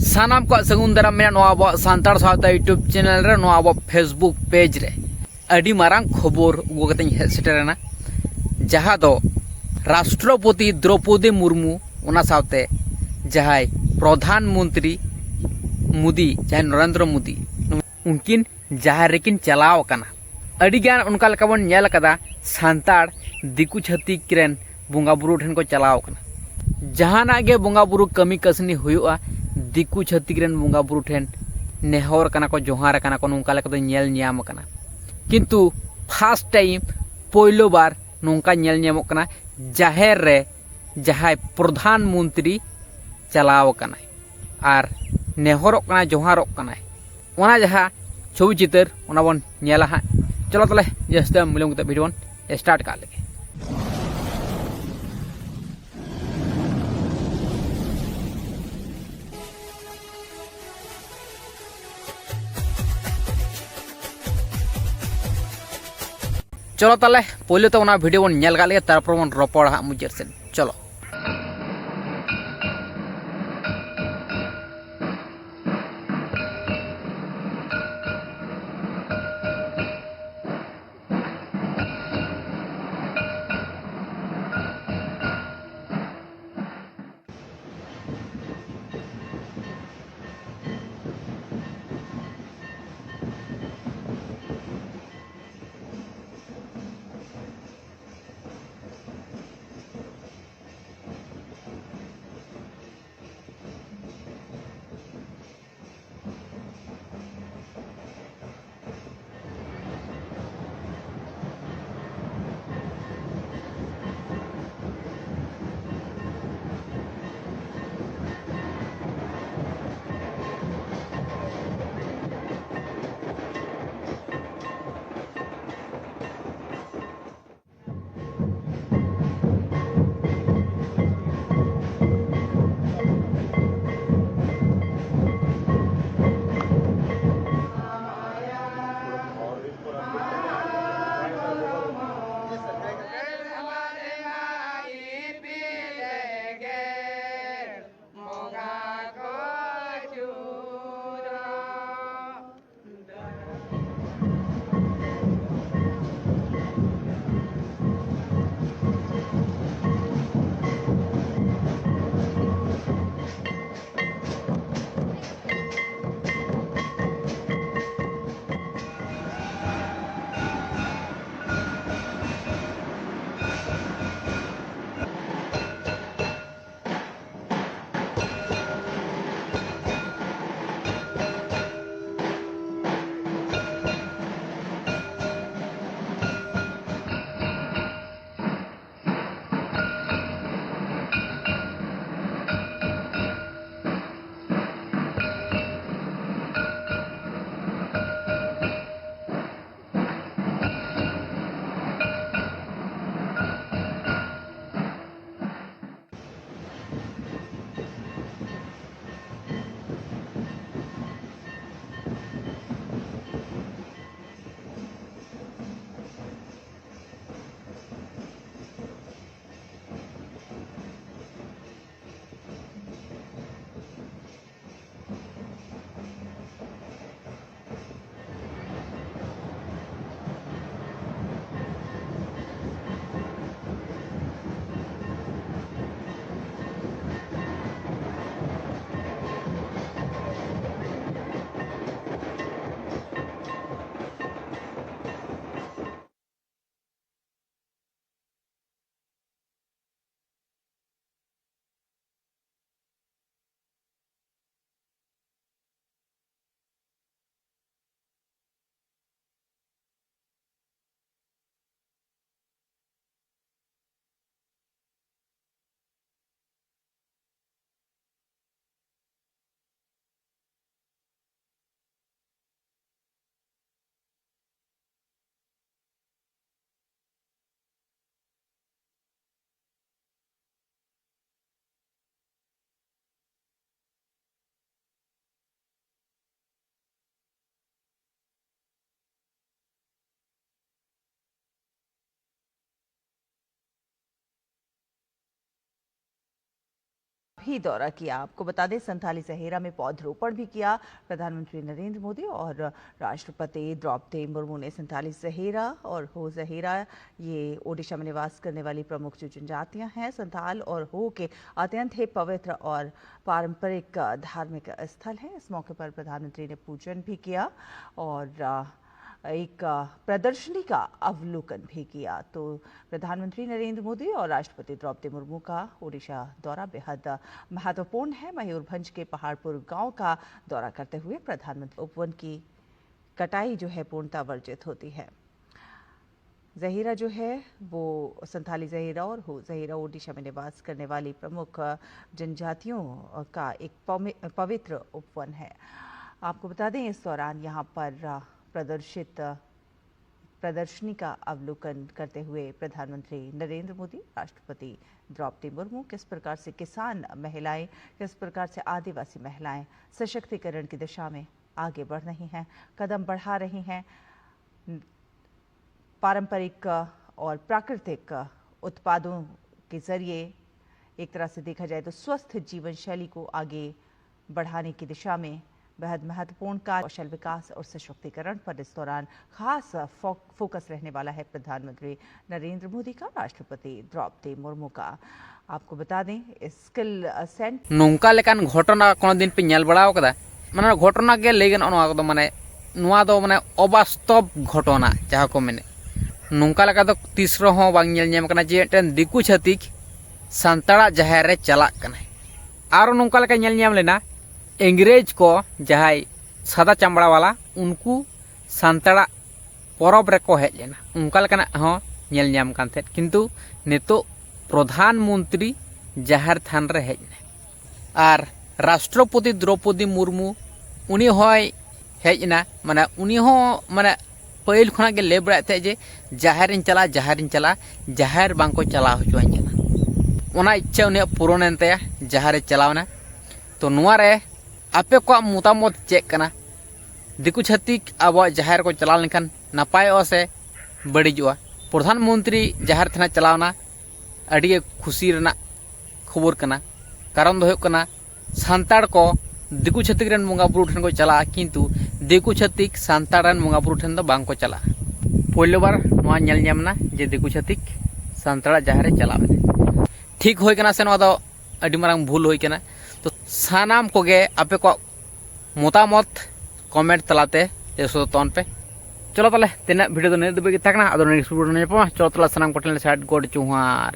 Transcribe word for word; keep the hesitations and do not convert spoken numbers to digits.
ᱥᱟᱱᱟᱢ ᱠᱚᱣᱟᱜ ᱥᱟᱹᱜᱩᱱ ᱫᱟᱨᱟᱢ ᱢᱮᱱᱟᱜᱼᱟ ᱱᱚᱣᱟ ᱟᱵᱚᱣᱟᱜ ᱥᱟᱱᱛᱟᱲ ᱥᱟᱶᱛᱟ YouTube ᱪᱮᱱᱮᱞ ᱨᱮ, ᱱᱚᱣᱟ ᱟᱵᱚᱣᱟᱜ Facebook ᱯᱮᱡᱽ ᱨᱮ᱾ ᱟᱹᱰᱤ ᱢᱟᱨᱟᱝ ᱠᱷᱚᱵᱚᱨ ᱟᱹᱜᱩ ᱠᱟᱛᱮᱧ ᱦᱮᱡ ᱥᱮᱴᱮᱨᱮᱱᱟ, ᱡᱟᱦᱟᱸ ᱫᱚ ᱨᱟᱥᱴᱨᱚᱯᱚᱛᱤ ᱫᱨᱚᱯᱚᱫᱤ ᱢᱩᱨᱢᱩ, ᱚᱱᱟ ᱥᱟᱶᱛᱮ ᱡᱟᱦᱟᱸᱭ ᱯᱨᱚᱫᱷᱟᱱ ᱢᱚᱱᱛᱨᱤ ᱢᱳᱫᱤ, ᱡᱟᱦᱟᱸᱭ ᱱᱚᱨᱮᱱᱫᱨᱚ ᱢᱳᱫᱤ, ᱩᱱᱠᱤᱱ ᱡᱟᱦᱮᱨ ᱨᱮᱠᱤᱱ ᱪᱟᱞᱟᱣ ᱟᱠᱟᱱᱟ᱾ ᱟᱹᱰᱤᱜᱟᱱ ᱚᱱᱠᱟ ᱞᱮᱠᱟ ᱵᱚᱱ ᱧᱮᱞ ᱟᱠᱟᱫᱟ, ᱥᱟᱱᱛᱟᱲ ᱫᱤᱠᱩ ᱪᱷᱟᱹᱛᱤᱠ ᱨᱮᱱ ᱵᱚᱸᱜᱟ ᱵᱩᱨᱩ ᱴᱷᱮᱱ ᱠᱚ ᱪᱟᱞᱟᱣ ᱟᱠᱟᱱᱟ᱾ ᱡᱟᱦᱟᱱᱟᱜ ᱜᱮ ᱵᱚᱸᱜᱟ ᱵᱩᱨᱩ ᱠᱟᱹᱢᱤ ᱠᱟᱹᱥᱱᱤ ᱦᱩᱭᱩᱜᱼᱟ, ᱫᱤᱠᱩ ᱪᱷᱟᱹᱛᱤᱠ ᱨᱮᱱ ᱵᱚᱸᱜᱟ ᱵᱩᱨᱩ ᱴᱷᱮᱱ ᱱᱮᱦᱚᱨ ᱠᱟᱱᱟ ᱠᱚ, ᱡᱚᱦᱟᱨ ᱠᱟᱱᱟ ᱠᱚ, ᱱᱚᱝᱠᱟ ᱞᱮᱠᱟ ᱫᱚ ᱧᱮᱞ ᱧᱟᱢ ᱟᱠᱟᱱᱟ᱾ ᱠᱤᱱᱛᱩ first time, ᱯᱳᱭᱞᱳ ᱵᱟᱨ ᱱᱚᱝᱠᱟ ᱧᱮᱞ ᱧᱟᱢᱚᱜ ᱠᱟᱱᱟ, ᱡᱟᱦᱮᱨ ᱨᱮ ᱡᱟᱦᱟᱸᱭ ᱯᱨᱚᱫᱷᱟᱱ ᱢᱚᱱᱛᱨᱤ ᱪᱟᱞᱟᱣ ᱟᱠᱟᱱᱟᱭ ᱟᱨ ᱱᱮᱦᱚᱨᱚᱜ ᱠᱟᱱᱟᱭ, ᱡᱚᱦᱟᱨᱚᱜ ᱠᱟᱱᱟᱭ᱾ ᱚᱱᱟ ᱡᱟᱦᱟᱸ ᱪᱷᱚᱵᱤ ᱪᱤᱛᱟᱹᱨ, ᱚᱱᱟ ᱵᱚᱱ ᱧᱮᱞᱟ ᱦᱟᱸᱜ᱾ ᱪᱚᱞᱚ ᱛᱟᱦᱞᱮ, ᱡᱟᱹᱥᱛᱤ ᱵᱟᱝ ᱵᱤᱞᱚᱢ ᱠᱟᱛᱮ ᱵᱷᱤᱰᱤᱭᱳ ᱵᱚᱱ ᱥᱴᱟᱨᱴ ᱠᱟᱜ ᱞᱮᱜᱮ᱾ ᱪᱚᱞᱚ ᱛᱟᱦᱞᱮ, ᱯᱳᱭᱞᱳ ᱛᱮ ᱚᱱᱟ ᱵᱷᱤᱰᱤᱭᱳ ᱵᱚᱱ ᱧᱮᱞ ᱠᱟᱜ ᱞᱮᱜᱮ, ᱛᱟᱨᱯᱚᱨ ᱵᱚᱱ ᱨᱚᱯᱚᱲᱟ ᱦᱟᱸᱜ ᱢᱩᱪᱟᱹᱫ ᱥᱮᱫ᱾ ᱪᱚᱞᱚ᱾ ही दौरा किया। आपको बता दें, संथाली जहीरा में पौधरोपण भी किया प्रधानमंत्री नरेंद्र मोदी और राष्ट्रपति द्रौपदी मुर्मू ने। संथाली जहीरा और हो जहीरा, ये ओडिशा में निवास करने वाली प्रमुख जो जनजातियां हैं, संथाल और हो के अत्यंत ही पवित्र और पारंपरिक धार्मिक स्थल है। इस मौके पर प्रधानमंत्री ने पूजन भी किया और एक प्रदर्शनी का अवलोकन भी किया। तो प्रधानमंत्री नरेंद्र मोदी और राष्ट्रपति द्रौपदी मुर्मू का ओडिशा दौरा बेहद महत्वपूर्ण है। मयूरभंज के पहाड़पुर गांव का दौरा करते हुए प्रधानमंत्री उपवन की कटाई जो है पूर्णता वर्जित होती है। जहीरा जो है वो संथाली जहीरा और हो जहीरा ओडिशा में निवास करने वाली प्रमुख जनजातियों का एक पवि- पवित्र उपवन है। आपको बता दें, इस दौरान यहाँ पर प्रदर्शित प्रदर्शनी का अवलोकन करते हुए प्रधानमंत्री नरेंद्र मोदी, राष्ट्रपति द्रौपदी मुर्मू किस प्रकार से किसान महिलाएं, किस प्रकार से आदिवासी महिलाएं सशक्तिकरण की दिशा में आगे बढ़ रही हैं, कदम बढ़ा रही हैं, पारंपरिक और प्राकृतिक उत्पादों के जरिए एक तरह से देखा जाए तो स्वस्थ जीवन शैली को आगे बढ़ाने की दिशा में बेहद महत्वपूर्ण कार्य, कौशल विकास और सशक्तिकरण पर इस दौरान खास फो-, फोकस रहने वाला है प्रधानमंत्री नरेंद्र मोदी का, राष्ट्रपति द्रौपदी मुर्मू का। आपको बता दें, स्किल सेंटर। ᱱᱚᱝᱠᱟ ᱞᱮᱠᱟᱱ ᱜᱷᱚᱴᱚᱱᱟ ᱠᱳᱱᱳ ᱫᱤᱱ ᱯᱮ ᱧᱮᱞ ᱵᱟᱲᱟ ᱟᱠᱟᱫᱟ? ᱢᱟᱱᱮ ᱜᱷᱚᱴᱚᱱᱟ ᱜᱮ ᱞᱟᱹᱭ ᱜᱟᱱᱚᱜᱼᱟ, ᱱᱚᱣᱟ ᱠᱚᱫᱚ ᱢᱟᱱᱮ, ᱱᱚᱣᱟ ᱫᱚ ᱢᱟᱱᱮ ᱚᱵᱟᱥᱛᱚᱵ ᱜᱷᱚᱴᱚᱱᱟ ᱡᱟᱦᱟᱸ ᱠᱚ ᱢᱮᱱᱮᱫ᱾ ᱱᱚᱝᱠᱟ ᱞᱮᱠᱟ ᱫᱚ ᱛᱤᱥ ᱨᱮᱦᱚᱸ ᱵᱟᱝ ᱧᱮᱞ ᱧᱟᱢ ᱠᱟᱱᱟ ᱡᱮ ᱢᱤᱫᱴᱮᱱ ᱫᱤᱠᱩ ᱪᱷᱟᱹᱛᱤᱠ ᱥᱟᱱᱛᱟᱲᱟᱜ ᱡᱟᱦᱮᱨ ᱨᱮ ᱪᱟᱞᱟᱜ ᱠᱟᱱᱟᱭ᱾ ᱟᱨᱚ ᱱᱚᱝᱠᱟ ᱞᱮᱠᱟ ᱧᱮᱞ ᱧᱟᱢ ᱞᱮᱱᱟ, ᱤᱝᱨᱮᱡᱽ ᱠᱚ ᱡᱟᱦᱟᱸᱭ ᱥᱟᱫᱟ ᱪᱟᱢᱲᱟ ᱣᱟᱞᱟ, ᱩᱱᱠᱩ ᱥᱟᱱᱛᱟᱲᱟᱜ ᱯᱚᱨᱚᱵᱽ ᱨᱮᱠᱚ ᱦᱮᱡ ᱞᱮᱱᱟ, ᱚᱱᱠᱟ ᱞᱮᱠᱟᱱᱟᱜ ᱦᱚᱸ ᱧᱮᱞ ᱧᱟᱢ ᱠᱟᱱ ᱛᱟᱦᱮᱸᱫ᱾ ᱠᱤᱱᱛᱩ ᱱᱤᱛᱚᱜ ᱯᱨᱚᱫᱷᱟᱱ ᱢᱚᱱᱛᱨᱤ ᱡᱟᱦᱮᱨ ᱛᱷᱟᱱ ᱨᱮ ᱦᱮᱡ ᱮᱱᱟᱭ᱾ ᱟᱨ ᱨᱟᱥᱴᱨᱚᱯᱚᱛᱤ ᱫᱨᱚᱯᱚᱫᱤ ᱢᱩᱨᱢᱩ, ᱩᱱᱤ ᱦᱚᱸᱭ ᱦᱮᱡ ᱮᱱᱟ, ᱢᱟᱱᱮ ᱩᱱᱤ ᱦᱚᱸ ᱢᱟᱱᱮ ᱯᱟᱹᱦᱤᱞ ᱠᱷᱚᱱᱟᱜ ᱜᱮ ᱞᱟᱹᱭ ᱵᱟᱲᱟᱭᱮᱫ ᱛᱟᱦᱮᱸᱫ ᱡᱮ ᱡᱟᱦᱮᱨ ᱤᱧ ᱪᱟᱞᱟᱜᱼᱟ, ᱡᱟᱦᱮᱨ ᱤᱧ ᱪᱟᱞᱟᱜᱼᱟ, ᱡᱟᱦᱮᱨ ᱵᱟᱝ ᱠᱚ ᱪᱟᱞᱟᱣ ᱦᱚᱪᱚᱣᱟᱹᱧ ᱠᱟᱱᱟ᱾ ᱚᱱᱟ ᱤᱪᱪᱷᱟᱹ ᱩᱱᱤᱭᱟᱜ ᱯᱩᱨᱚᱱ ᱮᱱ ᱛᱟᱭᱟ, ᱡᱟᱦᱮᱨ ᱮ ᱪᱟᱞᱟᱣ ᱮᱱᱟ᱾ ᱛᱚ ᱱᱚᱣᱟ ᱨᱮ ᱟᱯᱮ ᱠᱚᱣᱟᱜ ᱢᱚᱛᱟᱢᱚᱛ ᱪᱮᱫ ᱠᱟᱱᱟ? ᱫᱤᱠᱩ ᱪᱷᱟᱹᱛᱤᱠ ᱟᱵᱚᱣᱟᱜ ᱡᱟᱦᱮᱨ ᱠᱚ ᱪᱟᱞᱟᱣ ᱞᱮᱱᱠᱷᱟᱱ ᱱᱟᱯᱟᱭᱚᱜᱼᱟ ᱥᱮ ᱵᱟᱹᱲᱤᱡᱚᱜᱼᱟ? ᱯᱨᱚᱫᱷᱟᱱ ᱢᱚᱱᱛᱨᱤ ᱡᱟᱦᱮᱨ ᱛᱷᱟᱱᱮ ᱪᱟᱞᱟᱣᱱᱟ, ᱟᱹᱰᱤ ᱜᱮ ᱠᱷᱩᱥᱤ ᱨᱮᱱᱟᱜ ᱠᱷᱚᱵᱚᱨ ᱠᱟᱱᱟ᱾ ᱠᱟᱨᱚᱱ ᱫᱚ ᱦᱩᱭᱩᱜ ᱠᱟᱱᱟ, ᱥᱟᱱᱛᱟᱲ ᱠᱚ ᱫᱤᱠᱩ ᱪᱷᱟᱹᱛᱤᱠ ᱨᱮᱱ ᱵᱚᱸᱜᱟ ᱵᱩᱨᱩ ᱴᱷᱮᱱ ᱠᱚ ᱪᱟᱞᱟᱜᱼᱟ, ᱠᱤᱱᱛᱩ ᱫᱤᱠᱩ ᱪᱷᱟᱹᱛᱤᱠ ᱥᱟᱱᱛᱟᱲ ᱨᱮᱱ ᱵᱚᱸᱜᱟ ᱵᱩᱨᱩ ᱴᱷᱮᱱ ᱫᱚ ᱵᱟᱝ ᱠᱚ ᱪᱟᱞᱟᱜᱼᱟ᱾ ᱯᱳᱭᱞᱳ ᱵᱟᱨ ᱱᱚᱣᱟ ᱧᱮᱞ ᱧᱟᱢ ᱮᱱᱟ ᱡᱮ ᱫᱤᱠᱩ ᱪᱷᱟᱹᱛᱤᱠ ᱥᱟᱱᱛᱟᱲᱟᱜ ᱡᱟᱦᱮᱨ ᱨᱮ ᱪᱟᱞᱟᱣ ᱮᱱᱟ᱾ ᱴᱷᱤᱠ ᱦᱩᱭ ᱠᱟᱱᱟ ᱥᱮ ᱱᱚᱣᱟ ᱫᱚ ᱟᱹᱰᱤ ᱢᱟᱨᱟᱝ ᱵᱷᱩᱞ ᱦᱩᱭ ᱠᱟᱱᱟ? ᱛᱚ ᱥᱟᱱᱟᱢ ᱠᱚᱜᱮ ᱟᱯᱮ ᱠᱚᱣᱟᱜ ᱢᱚᱛᱟᱢᱚᱛ ᱠᱚᱢᱮᱱᱴ ᱛᱟᱞᱟᱛᱮ ᱞᱟᱹᱭ ᱥᱚᱫᱚᱨ ᱛᱟᱵᱚᱱ ᱯᱮ᱾ ᱪᱚᱞᱚ ᱛᱟᱦᱞᱮ, ᱛᱮᱦᱮᱧᱟᱜ ᱵᱷᱤᱰᱤᱭᱳ ᱫᱚ ᱱᱤᱱᱟᱹᱜ ᱫᱷᱟᱹᱵᱤᱡ ᱜᱮ ᱛᱟᱦᱮᱸ ᱠᱟᱱᱟ᱾ ᱟᱫᱚ ᱱᱮᱠᱥᱴ ᱵᱷᱤᱰᱤᱭᱳ ᱨᱮ ᱧᱟᱯᱟᱢᱟ᱾ ᱪᱚᱞᱚ ᱛᱟᱦᱞᱮ, ᱥᱟᱱᱟᱢ ᱠᱚᱴᱷᱮᱱ ᱞᱮ ᱥᱟᱭᱤᱰ ᱜᱚᱰ ᱡᱚᱦᱟᱨ᱾